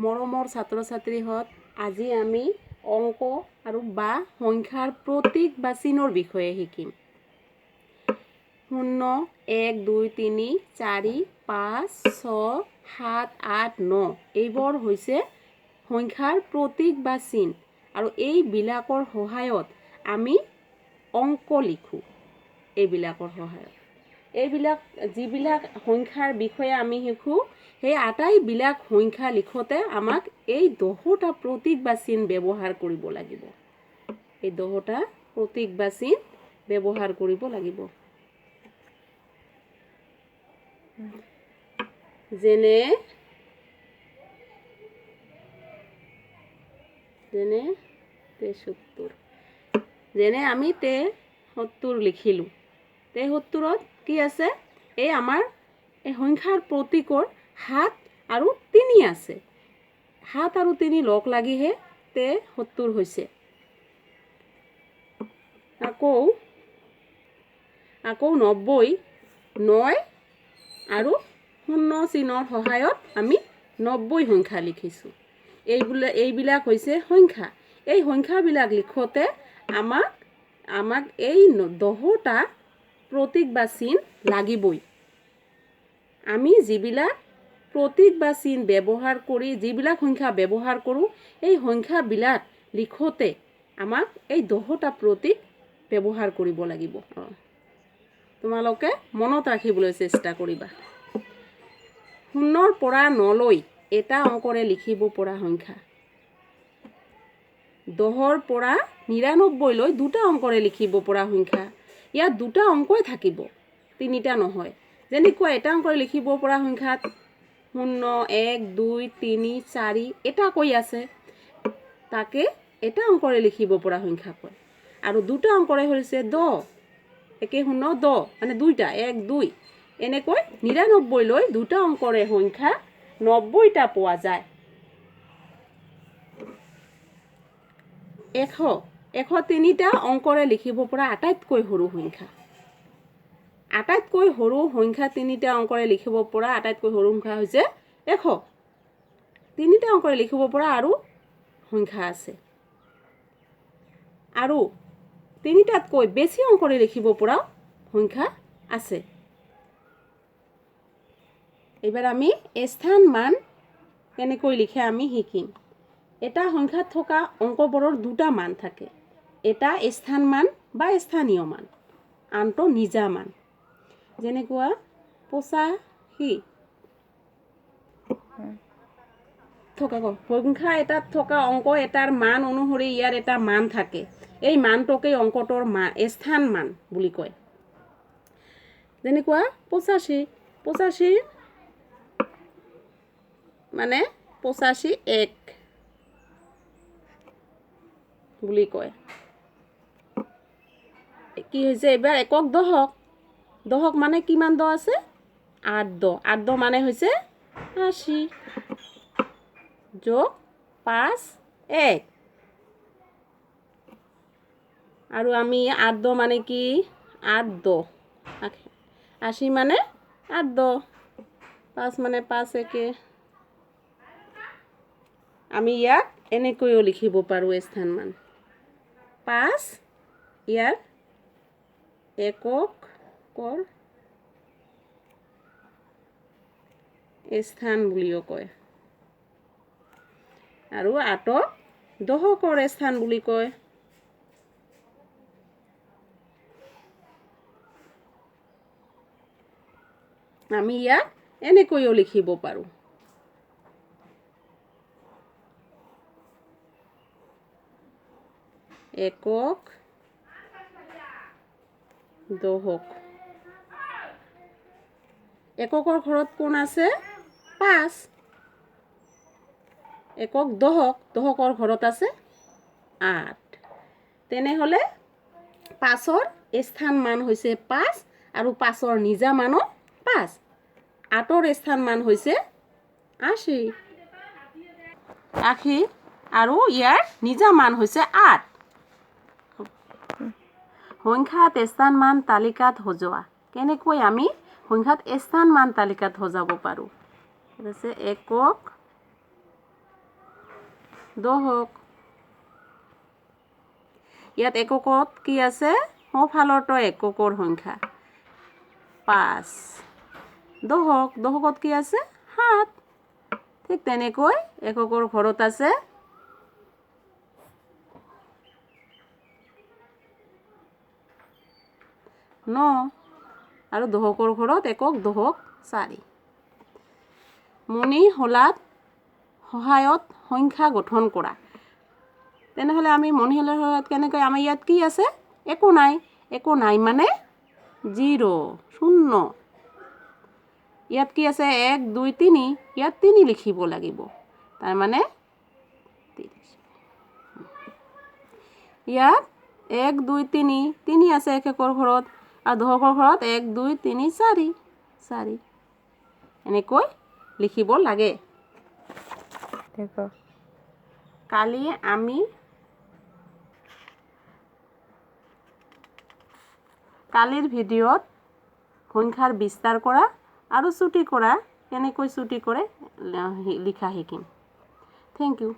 মৰমৰ ছাত্ৰ ছাত্ৰীহঁত, আজি আমি অংক আৰু বা সংখ্যাৰ প্ৰতীক বা চিনৰ বিষয়ে শিকিম। 0 1 2 3 4 5 6 7 8 9 এইবোৰ হৈছে সংখ্যাৰ প্ৰতীক বা চিন, আৰু এইবিলাকৰ সহায়ত আমি অংক লিখোঁ। এইবিলাকৰ সহায়ত এইবিলাক যিবিলাক সংখ্যাৰ বিষয়ে আমি শিকোঁ, সেই আটাইবিলাক সংখ্যা লিখোঁতে আমাক এই 10টা প্ৰতীক বা চিন ব্যৱহাৰ কৰিব লাগিব। এই 10টা প্ৰতীক বা চিন ব্যৱহাৰ কৰিব লাগিব। যেনে যেনে 73, যেনে আমি 73 লিখিলোঁ। 73ত কি আছে? এই আমাৰ এই সংখ্যাৰ প্ৰতীকৰ 7 আৰু 3 আছে। 7 আৰু 3 লগ লাগিহে 73 হৈছে। আকৌ আকৌ 90, 9 আৰু 0 চিনৰ সহায়ত আমি 90 সংখ্যা লিখিছোঁ। এইবিলাক হৈছে সংখ্যা। এই সংখ্যাবিলাক লিখোঁতে আমাক এই 10টা প্ৰতীক বা চিন লাগিবই। আমি যিবিলাক প্ৰতীক বা চিন ব্যৱহাৰ কৰি যিবিলাক সংখ্যা ব্যৱহাৰ কৰোঁ, এই সংখ্যাবিলাক লিখোঁতে আমাক এই 10টা প্ৰতীক ব্যৱহাৰ কৰিব লাগিব। তোমালোকে মনত ৰাখিবলৈ চেষ্টা কৰিবা। 0ৰ পৰা 9লৈ এটা অংকৰে লিখিব পৰা সংখ্যা, 10ৰ পৰা 99লৈ দুটা অংকৰে লিখিব পৰা সংখ্যা। ইয়াত দুটা অংকই থাকিব, তিনিটা নহয়। যেনেকুৱা এটা অংকৰে লিখিব পৰা সংখ্যাত 0 1 2 3 4 এটাকৈ আছে, তাকে এটা অংকৰে লিখিব পৰা সংখ্যা কয়। আৰু দুটা অংকৰে হৈছে 10, একে 0 10, মানে দুইটা 1 2, এনেকৈ 99লৈ দুটা অংকৰে সংখ্যা 90টা পোৱা যায়। 103টা অংকৰে লিখিব পৰা আটাইতকৈ সৰু সংখ্যা। আটাইতকৈ সৰু সংখ্যা 3টা অংকৰে লিখিব পৰা আটাইতকৈ সৰু সংখ্যা হৈছে 100। 3টা অংকৰে লিখিব পৰা আৰু সংখ্যা আছে, আৰু 3টাতকৈ বেছি অংকৰে লিখিব পৰাও সংখ্যা আছে। এইবাৰ আমি স্থান মান কেনেকৈ লিখে আমি শিকিম। এটা সংখ্যাত থকা অংকবোৰৰ দুটা মান থাকে, এটা স্থান মান বা স্থানীয় মান, আনটো নিজা মান। যেনেকুৱা 85 থকা সংখ্যা এটাত থকা অংক এটাৰ মান অনুসৰি ইয়াৰ এটা মান থাকে, এই মানটোকেই অংকটোৰ স্থান মান বুলি কয়। যেনেকুৱা 85, 85 মানে 85 1 বুলি কয়। কি হৈছে এইবাৰ একক দশক, দশক মানে কিমান দ আছে? 8 দ। 8 দ মানে হৈছে 80 যোগ 5 1। আৰু আমি 8 দ মানে কি? 8 দ, 80 মানে 8 দ, 5 মানে 5 1। আমি ইয়াক এনেকৈও লিখিব পাৰোঁ স্থান মান 5 ইয়াৰ একক কৰ স্থান বুলিও কয়, আৰু 8ক দশকৰ স্থান বুলি কয়। আমি ইয়াক এনেকৈও লিখিব পাৰোঁ। একক দশক। এককৰ ঘৰত কোন আছে? 5। একক দশক, দশকৰ ঘৰত আছে 8। তেনেহ'লে 5ৰ স্থান মান হৈছে 5, আৰু 5ৰ নিজা মানো 5। 8ৰ স্থান মান হৈছে 80, 80 আৰু ইয়াৰ নিজা মান হৈছে 8। সংখ্যাত স্থান মান তালিকাত সজোৱা। কেনেকৈ আমি সংখ্যাত স্থান মান তালিকাত সজাব পাৰোঁ? একক দহক। ইয়াত এককত কি আছে? সোঁফালৰটো এককৰ সংখ্যা 5। দহক, দহকত কি আছে? 7। ঠিক তেনেকৈ এককৰ ঘৰত আছে 9 আৰু দহকৰ ঘৰত একক দহক 4। মণিশলাত সহায়ত সংখ্যা গঠন কৰা। তেনেহ'লে আমি মণিশলাৰ সহায়ত কেনেকৈ, আমাৰ ইয়াত কি আছে? একো নাই। একো নাই মানে 0, 0। ইয়াত কি আছে? 1, 2, 3। ইয়াত 3 লিখিব লাগিব, তাৰমানে 30। ইয়াত 1, 2, 3, 3 আছে একৰ ঘৰত আৰু দহকৰ ঘৰত 1, 2, 3, 4, 4। এনেকৈ লিখিব লাগে। কালি আমি কালিৰ ভিডিঅ'ত সংখ্যাৰ বিস্তাৰ কৰা আৰু চুটি কৰা, কেনেকৈ চুটি কৰে লিখা শিকিম। Thank you.